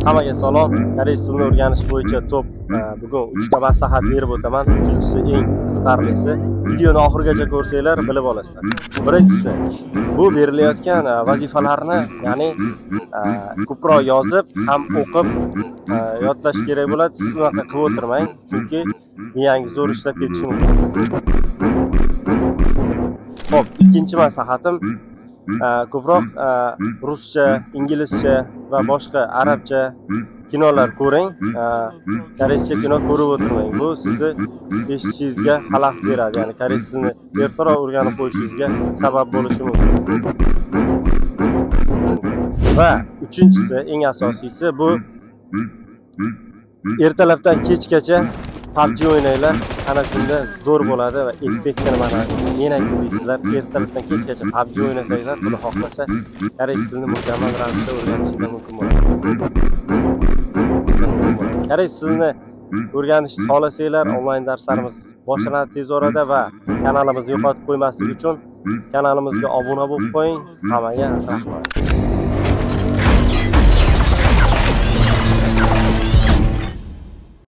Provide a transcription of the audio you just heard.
Hammaga salom. Koreys tilini o'rganish bo'yicha top bugun 3 ta maslahat berib o'taman. Uchinchisi eng qiziqarlisi. Videoni oxirigacha ko'rsanglar bilib olasizlar. Birinchisi, bu berilayotgan vazifalarni, ya'ni ko'proq yozib, ham o'qib yodlash kerak bo'ladi. Siz unaqa qilib o'tirmang, chunki miyangiz zo'r ishlab ketishi mumkin. Xo'p, ikkinchi maslahatim, ko'proq ruscha, inglizcha va boshqa arabcha kinolar ko'ring. Koreyscha kino ko'rib o'tirmang. Bu sizni eshitishingizga xalaqit beradi. Ya'ni koreys tilini ertaroq o'rganib qo'yishingizga sabab bo'lishi mumkin. Va uchinchisi, eng asosiysi, bu ertalabdan kechgacha PUBG o'ynanglar. Ana shunda zo'r bo'ladi va effektini mana men aytib deysizlar. Ertalabdan kechgacha PUBG o'ynasanglar, Xudo xohlasa, koreys tilini mukammal ravishda o'rganishinglar mumkin bo'ladi. Koreys tilini o'rganishni xohlasanglar, onlayn darslarimiz boshlanadi tez orada va kanalimizni yo'qotib qo'ymaslik uchun kanalimizga obuna bo'lib qo'ying. Hammaga rahmat.